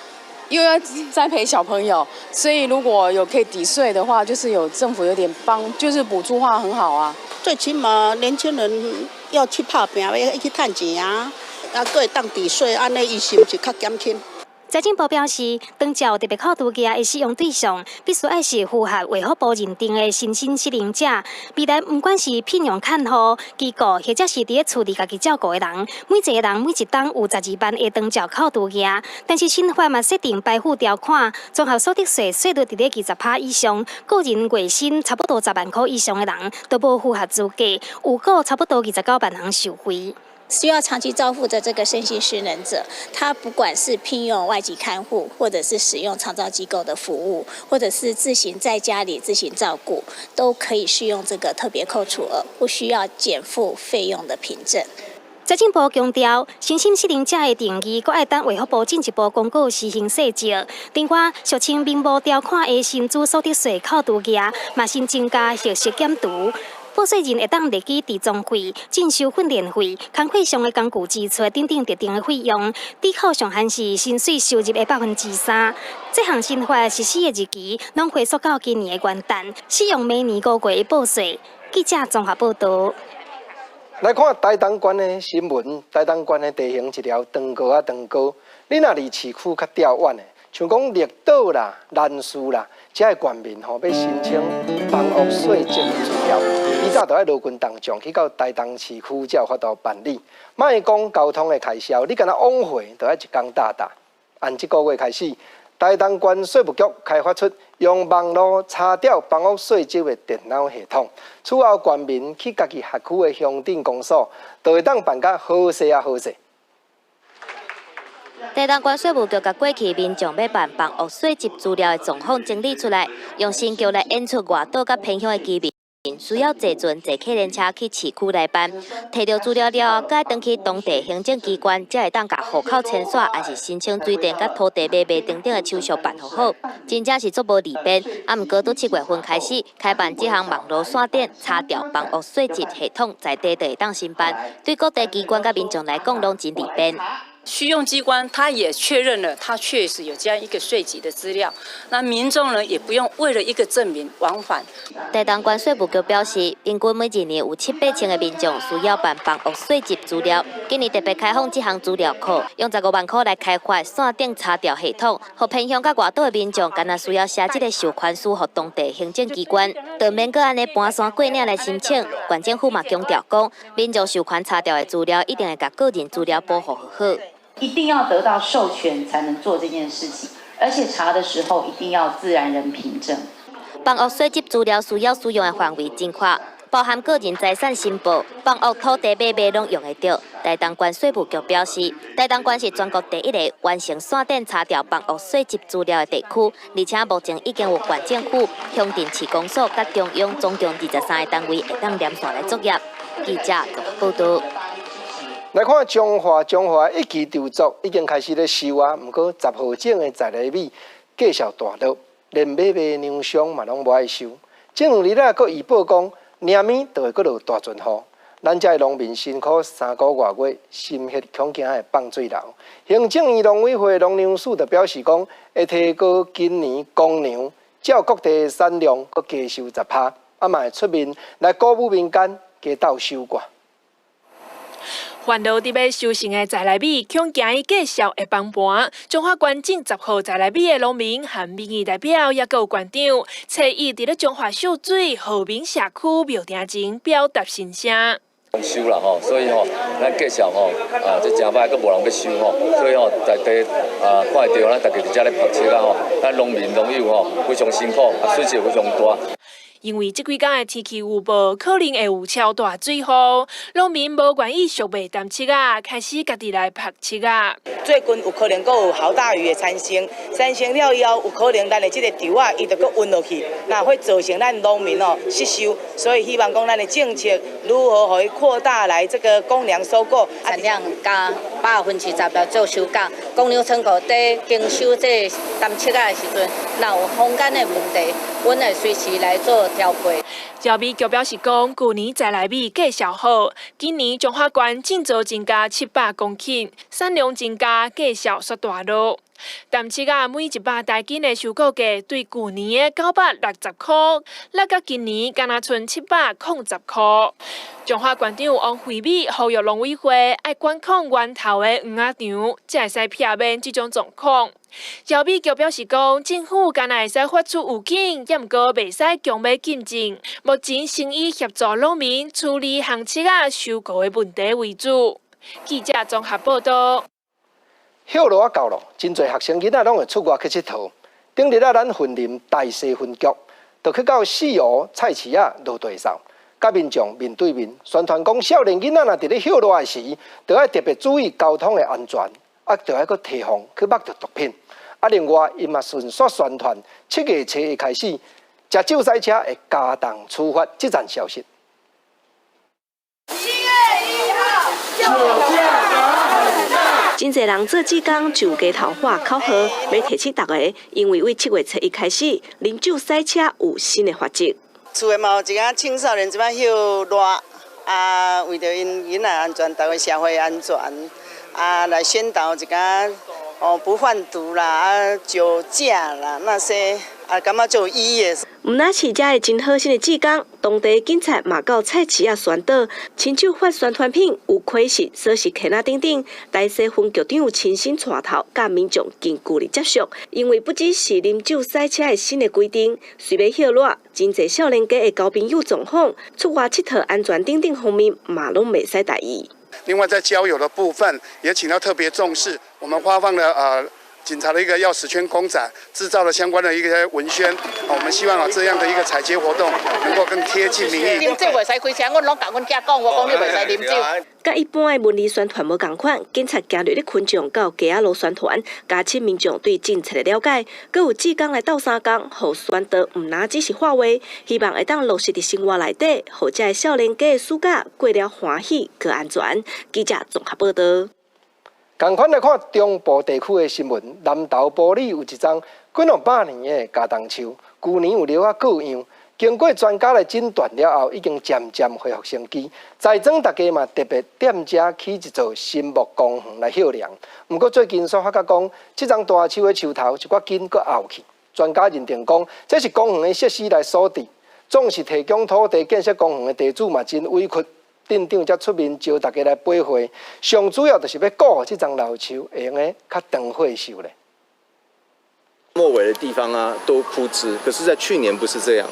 又要栽培小朋友，所以如果有可以抵稅的話，就是有政府有點幫，就是補助話很好啊。最起碼年輕人要去拍拚，要去趁錢啊。啊，閣會當抵稅，按呢伊是毋是較減輕？財政部表示，長照特別扣除額的使用對象，必須愛是符合衛福部認定的身心失能者。未來毋管是聘用看護機構，或者是佇咧厝裡家己照顧的人，每一个人每一冬有十二萬的長照扣除額。但是新法嘛設定排富條款，綜合所得稅稅率佇咧20%以上，個人月薪差不多10萬箍以上的人，都無符合資格，有夠差不多29萬人受惠。需要長期照護的這個身心失能者，他不管是聘用外籍看護，或者是使用長照機構的服務，或者是自行在家裡自行照顧，都可以適用這個特別扣除額，不需要檢附費用的憑證。財政部強調，身心失能者的定義，閣愛等衛福部進一步公告施行細則。另外，俗稱民無條款的薪資所得稅扣除額，嘛新增加核實減除。報稅人會當列舉置裝費、進修訓練費、工課上的工具支出等等特定的費用，抵扣上限是薪水收入的3%。這項新法實施的日期，攏回溯到今年的元旦，適用明年5月的報稅。記者綜合報道。來看台東縣的新聞，台東縣的地形一條長高啊長高，你若離市區較吊遠的，像講綠島啦、蘭嶼啦，這个縣民吼欲申請房屋稅籍資料，以早著愛勞軍重匠去到台東市區才有法度辦理。莫講交通的開銷，你干焦往回著愛一工罩罩。按這个月開始，台東縣稅務局開發出用網路查調房屋稅籍的電腦系統，此後縣民去家己轄區的鄉鎮公所，就會當辦甲好勢啊好勢。台東縣稅務局共過去民眾欲辦房屋稅籍資料的狀況整理出來，用新橋來演出外島佮偏鄉的居民，需要坐船、坐客運車去市區來辦，提著資料了後，閣愛轉去當地行政機關，才會當共戶口遷徙，抑是申請水電佮土地買賣等等的手續辦予好，真正是足無利便。啊，毋過佇7月份開始開辦這項網路線頂查調房屋稅籍系統，在地就會當申辦，對各地機關佮民眾來講，攏真利便。需用機關他也確認了，他確實有這樣一個稅籍的資料。那民眾呢，也不用為了一個證明往返。台東縣稅務局表示，平均每一年有七八千个民眾需要辦房屋稅籍資料。今年特別開放這項資料庫，用15萬箍來開發線頂查調系統，予偏鄉佮外島的民眾，干焦需要寫這个授權書予當地行政機關，就免閣按呢搬山過嶺來申請。縣政府嘛強調講，民眾授權查調的資料，一定會共個人資料保護好。一定要得到授權才能做這件事情，而且查的時候一定要自然人憑證。房屋稅籍資料需要使用的範圍真闊，包含個人財產申報、房屋土地買賣攏用會著。台東縣稅務局表示，台東縣是全國第一个完成線頂查調房屋稅籍資料的地區，而且目前已經有縣政府、鄉鎮市公所佮中央總共23个單位會當連線來作業。記者報導。來看彰化，彰化一期稻作已經開始咧收啊，毋過10號種的在來米價數大落，連買賣糧商嘛攏無愛收。這兩日啊，閣預報講，明暝就會閣落大陣雨。咱遮的農民辛苦3個外月，心血恐驚會放水流。行政院農委會農糧署就表示講，會提高今年公糧，照各地產量閣加收10%，啊嘛會出面來鼓舞民間加鬥收割。煩惱佇欲收成的在來米，恐驚伊價數會崩盤。彰化縣種10號在來米的農民和民意代表，抑閣有縣長，初一佇咧彰化秀水和民社區廟埕前表達心聲。收啦吼，所以吼，咱價數吼啊，這誠歹，閣無人欲收吼，所以吼，在地啊看會著，咱逐家佇遮咧曝粟仔吼，咱農民農友吼非常辛苦，啊損失非常大。因為這幾工的天氣預報可能會有超大水雨，農民無願意俗賣淡粟仔，開始家己來曝粟仔。最近有可能閣有豪大雨的產生，產生了以後，有可能咱的這个稻仔伊就閣淹落去，那會造成咱農民哦失收。所以希望講咱的政策如何予伊擴大來這個公糧收購，產量加70%來做收割，公糧倉庫佇經收這淡粟仔的時陣，若有風乾的問題，阮會隨時來做調配。蕎米局表示講，舊年在來米價數好，今年彰化縣種植增加700公頃，產量增加，價數煞大落。淡粟仔每100台斤的收購價對舊年的960箍，落到今年敢若賰710箍。彰化縣長王惠美呼籲農委會愛管控源頭的魚仔場，才會使避免這種狀況。蕎米局表示講，政府敢若會使發出預警，抑毋過袂使強欲禁種。目前先以協助農民處理烘粟仔收割的問題為主。記者綜合報導。歇熱仔到咯，真濟學生囡仔攏會出外去𨑨迌。頂日啊，咱雲林大溪分局就去到四湖菜市仔落地掃，佮民眾面對面宣傳講，少年囡仔若佇咧歇熱的時，著愛特別注意交通的安全，啊，著愛閣提防去目著毒品。啊，另外，伊嘛順紲宣傳，7月初一開始，食酒駛車會加重處罰。這層消息。7月1號，酒駕罰很大。真濟人做志工就街頭喊口號，欲提醒逐家，因為對7月初一開始，啉酒駛車有新的罰則。厝內嘛有一寡青少年這擺歇熱，啊，為著𪜶囡仔安全，逐个社會安全，啊，來宣導一寡哦，不販毒啦，啊，酒駕啦，那些啊，感覺足有意義的。毋但是遮的真好心的志工，當地警察嘛到菜市仔宣導，親手發宣傳品，有開示、鎖匙圈仔等等。大溪分局長親身帶頭，佮民眾近距離接觸，因為不只是啉酒駛車的新的規定，隨欲歇熱，真濟少年家的交朋友狀況，出外𨑨迌安全等等方面嘛攏袂使大意。另外，在交友的部分，也請要特別重視。我們發放了警察的一個鑰匙圈公仔，製造了相關的一個文宣。我們希望啊，這樣的一個踩街活動能夠更貼近民意。啉酒袂使開車，我攏共阮囝講，我講你袂使啉酒。佮一般的文字宣傳無仝款，警察行入咧群眾到街仔路宣傳，加深民眾對政策的了解。閣有志工來鬥相共，予宣導毋但只是喊話，希望會當落實佇生活內底，予遮的少年家的暑假過了歡喜閣安全。記者綜合報導。仝款來看中部地區的新聞，南投埔里有一樁幾若百年的茄苳樹，舊年有蟯仔過秧，經過專家來診斷了後，已經漸漸恢復生機。在莊大家嘛特別踮遮起一座新木公園來歇涼。毋過最近煞發覺講，這樁大樹的樹頭一寡筋閣拗去，專家認定講，這是公園的設施來所致。總是提供土地建設公園的地主嘛真委屈。鎮長才出面招大家來陪會，上主要就是欲顧這樁老樹會用得較長歲壽咧。末尾的地方啊，都枯枝，可是，在去年不是這樣。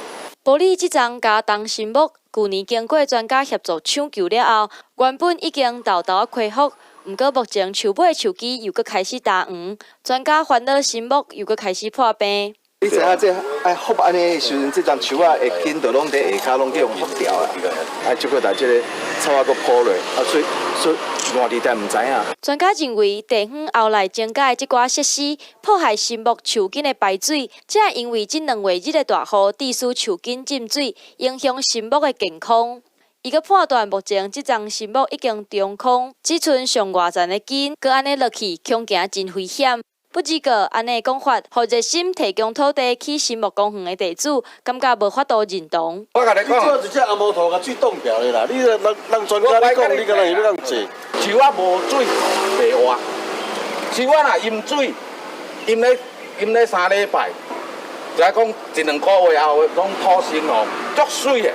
埔里這樁茄苳神木，舊年經過專家協助搶救了後，原本已經沓沓仔恢復，毋過目前樹尾樹枝又閣開始焦黃，專家煩惱杉木又閣開始破病。你知影這愛覆按呢的時陣，這叢樹仔的根就攏佇下跤攏叫覆掉啦。啊，這個來這个草仔閣鋪落，啊，所以所以偌佇代毋知影。專家認為，地方後來增加的這寡設施，破壞杉木樹根的排水，才會因為這兩月日的大雨，致使樹根浸水，影響杉木的健康。伊閣判斷，目前這叢杉木已經中空，只賰上外層的根，閣按呢落去，恐驚真危險。不止個按呢講法，予熱心提供土地起杉木公園的地主，感覺無法度認同。我共你講，你這阿摩托共水凍掉的啦！你人人專家咧講，你敢若是欲共坐？樹仔無水袂活，樹仔若淹水，淹咧淹咧3禮拜，就講一兩個月後，攏土生哦，足媠的。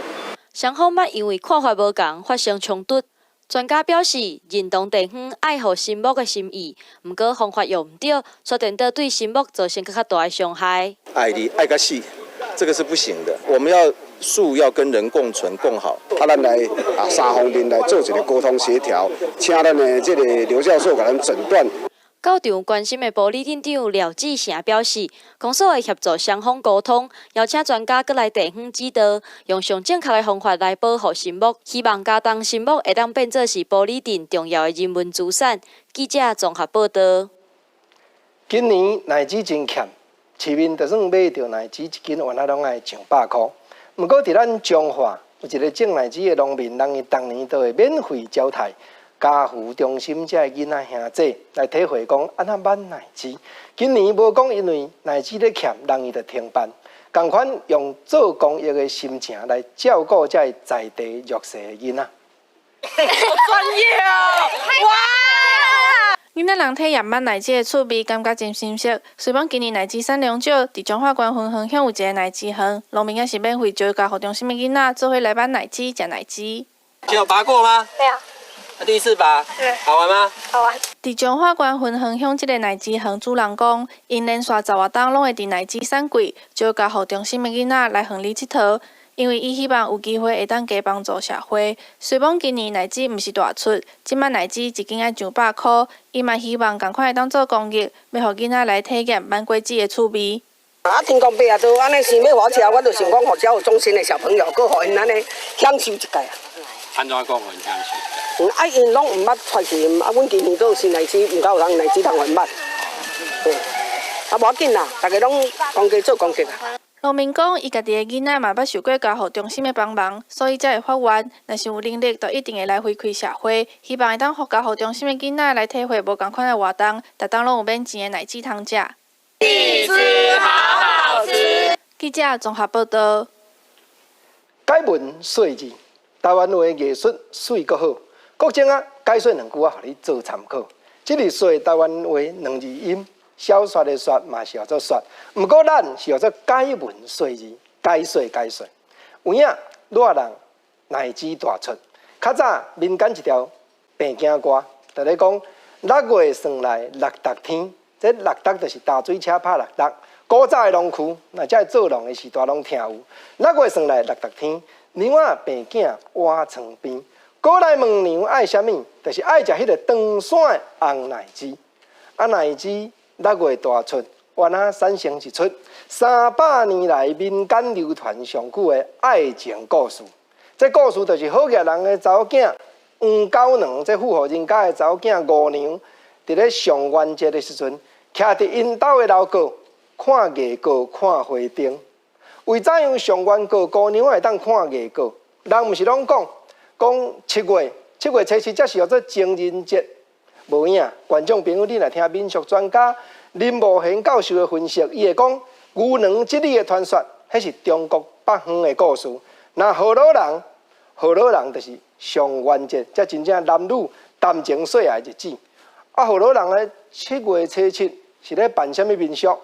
雙方捌因為看法無仝發生衝突。專家表示，認同地方愛護杉木的心意，毋過方法用毋著，煞顛倒對杉木造成閣較大的傷害。愛你愛甲死，這個是不行的。我們要樹要跟人共存共好。啊，咱來啊三方面來做一個溝通協調，請咱的這个劉教授共咱診斷。到場關心的埔里鎮長廖志成表示，公所會協助雙方溝通，邀請專家閣來地方指導，用上正確的方法來保護杉木，希望佳冬杉木會當變做是埔里鎮重要的人文資產。記者綜合報導。今年奶子真欠，市面就算買著奶子一斤，原來攏愛上百箍。毋過佇咱彰化有一个種奶子的農民，人伊逐年都會免費招待家扶中心遮的囡仔兄弟來體會講按怎挽奶子。今年無講因為奶子咧欠，人伊就停辦，仝款用做公益的心情來照顧遮的在地弱勢的囡仔。好專業哦！哇！囡仔人體驗挽奶子的趣味，感覺真新鮮。雖罔今年奶子產量少，佇彰化縣芬園鄉有一个奶子園，農民也是免費招家護中心的囡仔做伙來挽奶子、食奶子。你有拔過嗎？沒有。第一次拔，對，好玩嗎？好玩。佇彰化縣芬園鄉這个奶子園主人講，𪜶連續10外冬攏會佇奶子產季招家護中心的囡仔來園裡𨑨迌，因為伊希望有機會會當加幫助社會。雖罔今年奶子毋是大出，這擺奶子一斤愛上百箍，伊嘛希望仝款會當做公益，欲予囡仔來體驗挽果子的趣味。啊，天公伯啊，都按呢想欲予遮，我就想講，予遮有中心的小朋友，閣予𪜶按呢享受一擺啊。按怎講予𪜶享受？啊，𪜶攏毋捌出去，啊，阮今年都有新奶子，毋夠有人奶子通予𪜶挽。對，啊，無要緊啦，逐家攏公家做公益啊。農民講，伊家己的囡仔嘛捌受過家護中心的幫忙，所以才會發願，若是有能力，就一定會來回饋社會，希望會當予家護中心的囡仔來體會無仝款的活動，逐冬攏有免錢的奶子通食。荔枝好好吃。記者綜合報導。解文說字，台灣話藝術媠閣好。國政啊，解說兩句仔，予你做參考。這个說台灣話兩字音，小說的說嘛是叫做說，毋過咱是叫做解文說字，解說解說。有影熱人奶子大出，較早民間一條病囝歌，就咧講六月算來六逐天，這六逐就是踏水車拍六逐。古早的農區，若這做農的時代攏聽有。六月算來六逐天，娘仔病囝倚床邊。過來問娘愛啥物，就是愛食彼个長線的紅奶子。啊，奶子六月大出，原來產生一出300年來民間流傳上久的愛情故事。這故事就是好額人的查某囝黃狗娘，這富戶人家的查某囝五娘，佇咧上元節的時陣，徛佇𪜶兜的樓閣看月閣，看花燈。為怎樣上元閣姑娘會當看月閣？人毋是攏講講七月，七月初七才是叫做情人節，無影。觀眾朋友，你若聽民俗專家林慕賢教授的分析，伊會講牛郎織女的傳說，彼是中國北方的故事。若河洛人，河洛人就是上元節，才真正男女談情說愛的日子。啊，河洛人的七月初七是咧辦啥物民俗？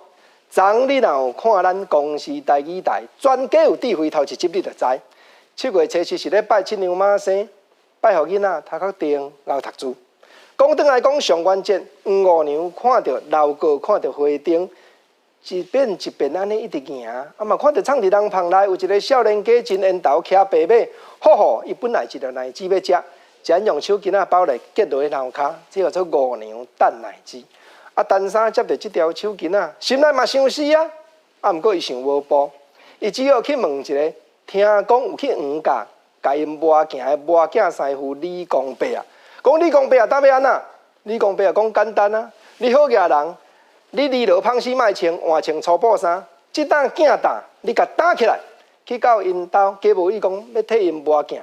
昨你若有看咱公視台語台專家有智慧頭一集，你就知。七月初七是咧拜七娘媽生，拜予囡仔頭殼定，𠢕讀書。講轉來講上元節，黃五娘看著樓閣，看著花燈，一遍一遍按呢一直行，啊嘛看著藏佇人棚內有一个少年家真緣投騎白馬，好好，伊本來一粒奶子欲食，是用手巾仔包來結落去樓跤，這叫做五娘擲奶子。啊，陳生接著這條手巾仔，心內嘛想死啊！啊，毋過伊想無步，伊只好去問一个，聽講有去黃教共𪜶磨鏡的磨鏡師傅李公伯啊，講李公伯啊，當欲按怎？李公伯啊，講簡單啊，你好額人，你離落芳絲莫穿，換穿粗布衫，這擔鏡擔，你共擔起來，去到𪜶兜，假無伊講欲替𪜶磨鏡，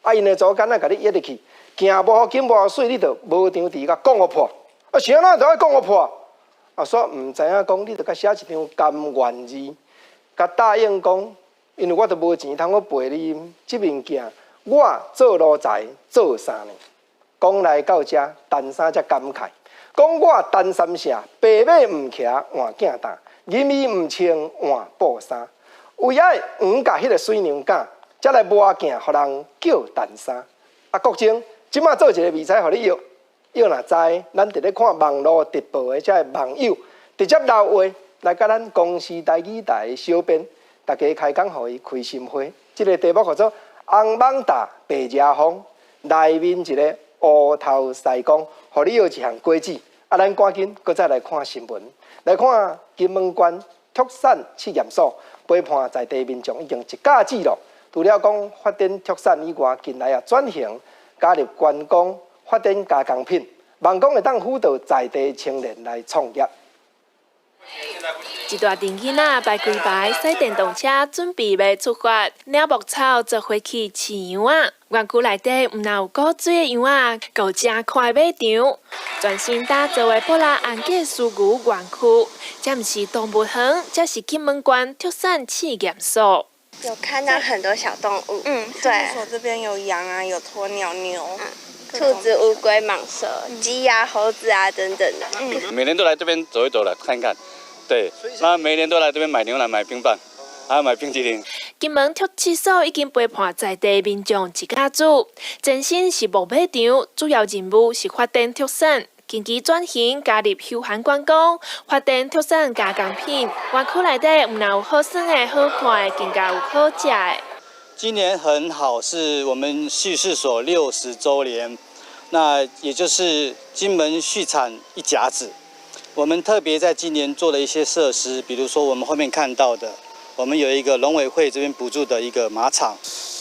啊，𪜶的祖間仔共你掖入去，鏡無予緊無予媠，你就無場佇共講予破。啊，是按怎就愛講予破？啊，煞毋知影講，你著共寫一張甘願字，共答應講，因為我著無錢通閣賠你，這面鏡我做奴才做3年。講來到遮，陳生才感慨，講我陳三社白馬毋騎換鏡擔，銀衣毋穿換布衫，為愛黃甲彼个媠娘囝，才來磨鏡，予人叫陳生。啊，國政，這馬做一个未使予你約，約若知，咱佇咧看網路直播的這个網友，直接留話來佮咱公視台語台的小編，大家開講，予伊開心花。這个題目號做紅蠓踏白蛇風，內面一个烏頭師公，予你藥一項果子。啊，咱趕緊閣再來看新聞，來看金門縣畜產試驗所陪伴在地民眾已經一甲子咯。除了講發展畜產以外，近來也轉型加入觀光發展加工品，望講會當輔導在地青年來創業。一大陣囡仔排規排，駛電動車準備欲出發，領牧草做伙去飼羊仔。園區內底毋但有古錐的羊仔，閣有誠寬的馬場。全新打造的布拉安格斯牛園區，這毋是動物園，這是金門縣畜產試驗所。有看到很多小動物，嗯，對。所這邊有羊啊，有鴕鳥、牛、兔子、烏龜、蟒蛇、雞呀、猴子啊等等的。每年都來這邊走一走來看看，對，那每年都來這邊買牛奶、買冰棒，還有買冰淇淋。金門畜試所已經陪伴在地民眾一甲子，前身是牧馬場，主要任務是發展畜產。近期轉型加入休閒觀光，發展畜產加工品。園區內底毋但有好耍的、好看的，更加有好食的。今年很好，是我們畜試所60週年，那也就是金門畜產一甲子。我們特別在今年做了一些設施，比如說我們後面看到的，我們有一個農委會這邊補助的一個馬場，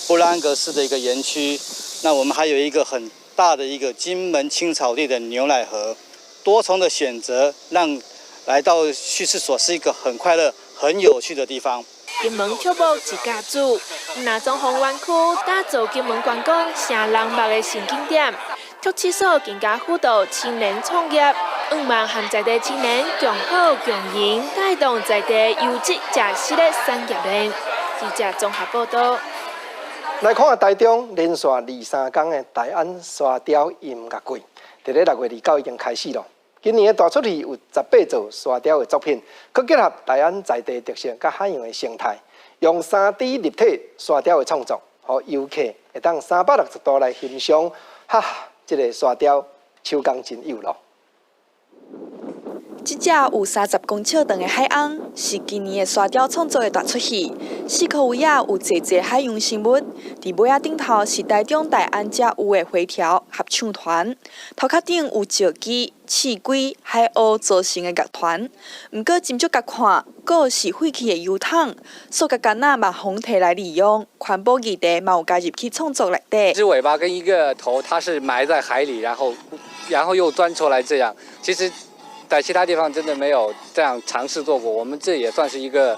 布拉安格斯的一個園區。那我們還有一個很大的一個金門青草地的牛奶河，多重的選擇，讓來到畜試所是一個很快樂、很有趣的地方。金門畜牧一甲子，毋但裝潢園區，打造金門觀光城人目的新景點，畜試所更加輔導青年創業，向望和在地青年共好共贏，帶動在地優質食食的產業鏈。記者綜合報道。來看台中連續23工的大安沙雕音樂季，佇咧6月29已經開始咯。今年的大出戲有18座沙雕的作品，閣結合大安在地特色佮海洋的生態，用3D 立體沙雕的創作，予遊客會當360度來欣賞。哈，這个沙雕手工真幼咯。這隻有30公尺長的海鰪，是今年的沙雕創作的大出戲。四箍圍仔有濟濟海洋生物，佇尾仔頂頭是台中大安才有的回潮合唱團，頭殼頂有石雞、刺龜、海鷗組成的樂團。毋過斟酌共看，閣是廢棄的油桶，塑膠桿仔嘛予提來利用，環保議題嘛有加入去創作內底。一隻尾巴跟一個頭，它是埋在海裡，然後又鑽出來，這樣其實。在其他地方真的沒有這樣嘗試做過，我們這也算是一個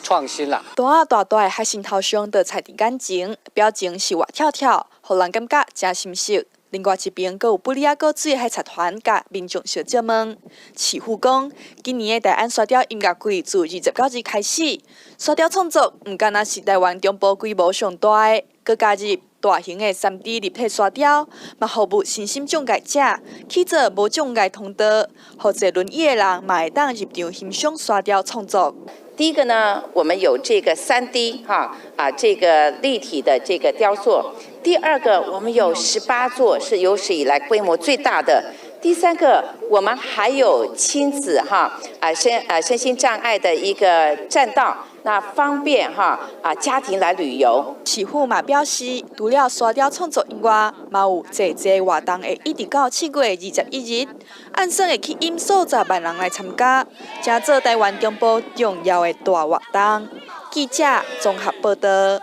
創新啦。大仔大大的海星頭像就踩佇眼前，表情是活跳跳，予人感覺誠心適。另外一邊，閣有布里亞古水海賊團佮民眾相借問。市府講，今年的大安沙雕音樂季自29日開始，沙雕創作毋干焦是台灣中部規模上大的，閣加入大型的3D 立體沙雕，嘛服務身心障礙者，去做無障礙通道，予坐輪椅的人嘛會當入場欣賞沙雕創作。第一個呢，我們有這個3D 哈啊，這個立體的這個雕塑。第二個，我們有18座，是有史以來規模最大的。第三個，我們還有親子哈啊身心障礙的一個棧道。那方便哈啊家庭來旅遊。市府嘛表示，除了沙雕創作以外，嘛有濟濟活動會一直到7月21日，按算會吸引數十萬人來參加，成做台灣中部重要的大活動。記者綜合報道。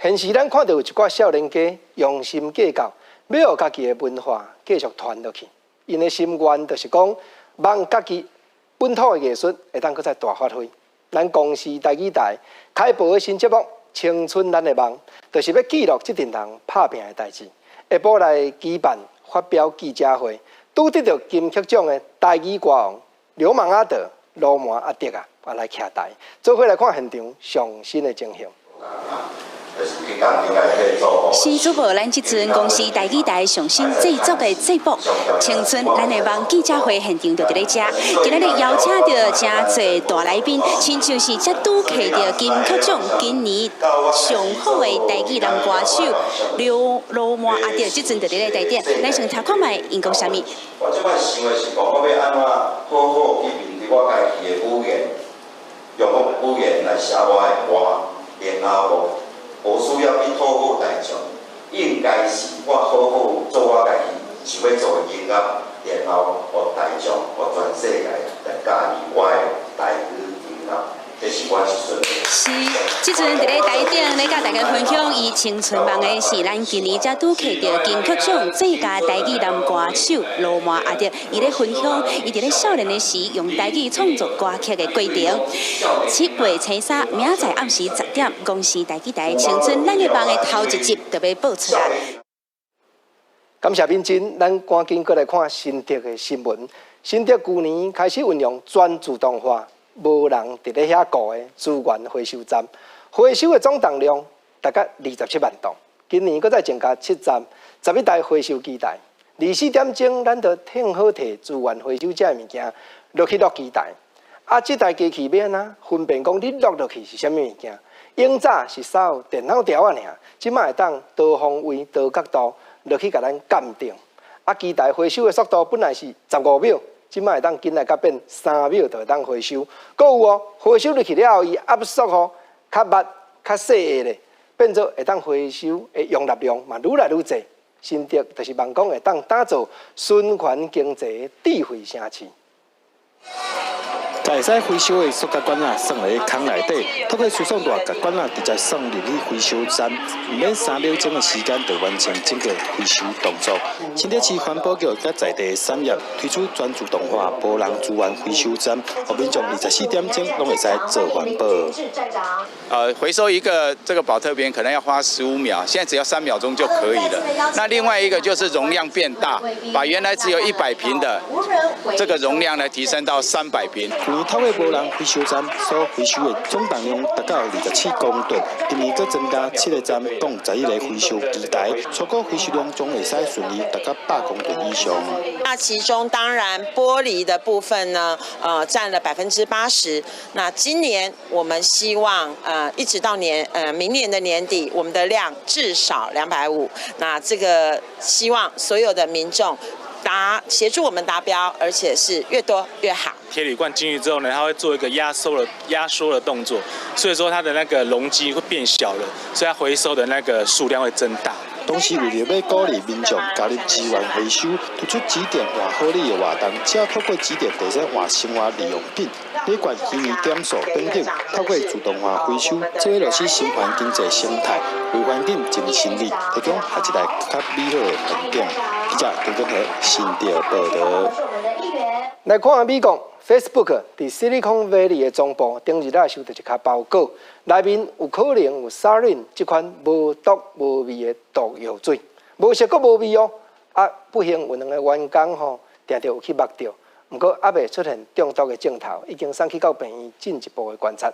現時咱看到有一寡少年家用心計較，欲予家己的文化繼續傳落去。𪜶的心願就是講，望家己本土的藝術會當閣再大發揮。咱公視台語台開播的新節目《青春咱的夢》，就是欲記錄這陣人拍拚的代誌。下晡來舉辦發表記者會，拄得著金曲獎的台語歌王流氓阿德、羅曼阿德啊，來徛台，做伙來看現場上新的情形。是主播，咱這陣公視台語台上新製作的節目《青春咱的夢》記者會現場就佇咧遮。今仔日邀請著誠濟大來賓，親像是才拄摕著金曲獎今年上好的台語男歌手劉羅曼阿德，這陣就佇咧台頂。咱先聽看覓𪜶講啥物。我這擺想的是講，我欲按怎好好去面對我家己的語言，用我語言來寫我的歌，然後無需要去討好大眾，應該是我好好做我家己想欲做的音樂，然後予大眾、予全世界來佮意我的台語音樂，這是我一陣。是，這陣佇咧台頂咧佮大家分享伊青春夢的是咱今年才拄摕著金曲獎最佳台語男歌手羅曼阿德，伊咧分享伊佇咧少年的時用台語創作歌曲的過程。7月初3，明仔載暗時10點，公視台語台《青春咱的夢》的頭一集就欲播出來。感謝敏珍，咱趕緊閣來看新竹的新聞。新竹舊年開始運用全自動化，無人佇咧遐顧的資源回收站，回收的總重量大概27萬噸。今年閣再增加7站，11台回收機台。24點鐘，咱就停好提資源回收這物件落去落機台。啊，這台機器欲按怎分辨講你落落去是啥物物件？以早是掃電腦條仔爾，這擺會當多方位、多角度落去共咱鑑定。啊，機台回收的速度本來是15秒，這擺會當緊來甲變3秒就會當回收。閣有哦，回收入去了後，伊壓縮吼較密、較細個咧，變做會當回收的容納量嘛愈來愈濟。新竹就是望講會當打造循環經濟的智慧城市。會使回收的塑膠罐仔放佇空內底，透過輸送帶共罐仔直接送入去回收站，毋免3秒鐘的時間就完成整個回收動作。新竹市環保局佮在地產業推出全自動化無人資源回收站，予民眾24點鐘攏會使做環保。回收一個這個寶特瓶可能要花15秒，現在只要3秒鐘就可以了。那另外一個就是容量變大，把原來只有100瓶的這個容量呢提升到300瓶。透過無人回收站所回收的總重量達到27公噸，今年閣增加7個站，共11個回收機台，初估回收量將會使順利達到100公噸以上。那其中當然玻璃的部分呢，佔了80%。那今年我們希望，一直到明年的年底，我們的量至少250。那這個希望所有的民眾協助我們達標，而且是越多越好。鐵鋁罐進去之後呢，它會做一個壓縮的動作，所以說它的那個容積會變小了，所以它回收的那個數量會增大。同時，為著欲鼓勵民眾加入資源回收，推出集點換好禮的活動，只要透過集點提升換生活日用品、鋁罐、稀微點數等等，透過自動化回收，做伙落實循環經濟生態，為環境盡心力，提供下一代較美好的環境。記者陳根和新竹報導。來看美國 Facebook 佇 Silicon Valley 的總部，頂日仔收著一跤包裹，內面有可能有沙林這款無毒無味的毒藥水，無色閣無味哦。啊，不幸有兩个員工吼，定著有去目著，毋過猶未出現中毒的症頭，已經送去到病院進一步的觀察。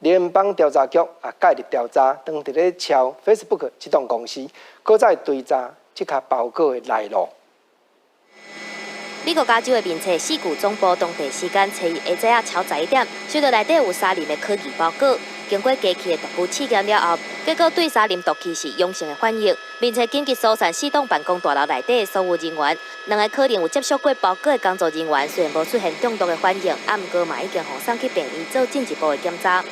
聯邦調查局也介入調查，當佇咧抄 Facebook 這棟公司，閣再追查這跤包裹的來路。美國加州的面冊矽谷總部當地時間初一下晝仔超11點，收到內底有沙林的可疑包裹。經過機器的毒物試驗了後，結果對沙林毒氣是陽性的反應。面冊緊急疏散四棟辦公大樓內底的所有人員，兩个可能有接觸過包裹的工作人員，雖然無出現中毒的反應，啊，毋過嘛已經予送去病院做進一步的檢查。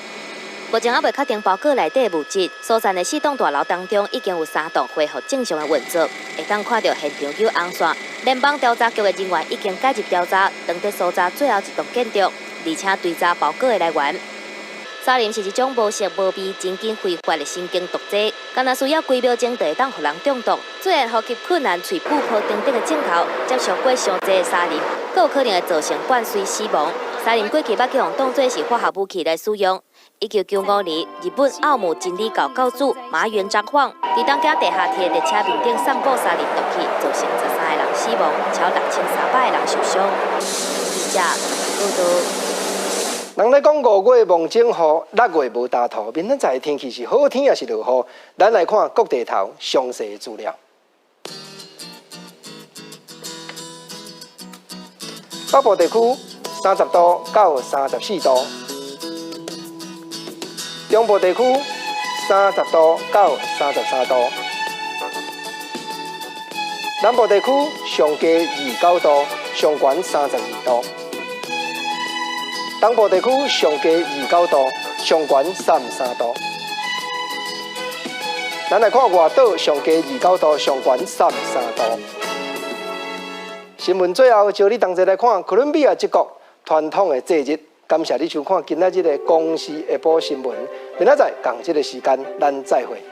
目前猶未確定包裹內底物質，疏散的四棟大樓當中已經有三棟恢復正常的運作，會當看著現場有紅線。聯邦調查局的人員已經介入調查，正佇搜查最後一棟建築，而且追查包裹的來源。沙林是一種無色無味、真緊揮發的神經毒劑，干焦需要幾秒鐘就會當予人中毒。雖然呼吸困難、喙鼓泡等等的症頭，接觸過傷濟沙林，閣有可能會造成灌水死亡。沙林過去捌去予當做是化學武器來使用。1995年，日本奧姆真理教教主麻原彰晃佇東京地下鐵列車面頂散布沙林毒氣，造成13個人死亡，超6300個人受傷。記者報導。人咧講五月望中雨，六月無焦土。明仔載天氣是好天抑是落雨？咱來看各地頭詳細資料。北部地區30度到34度，中部地區30度到33度，南部地區上低29度，上懸32度。東部地區上低29度，上懸33度。咱來看外島上低29度，上懸33度。新聞最後，招你同齊來看哥倫比亞這國傳統的節日。感謝你收看今仔日的公視下晡新聞。明仔載仝這个時間，咱再會。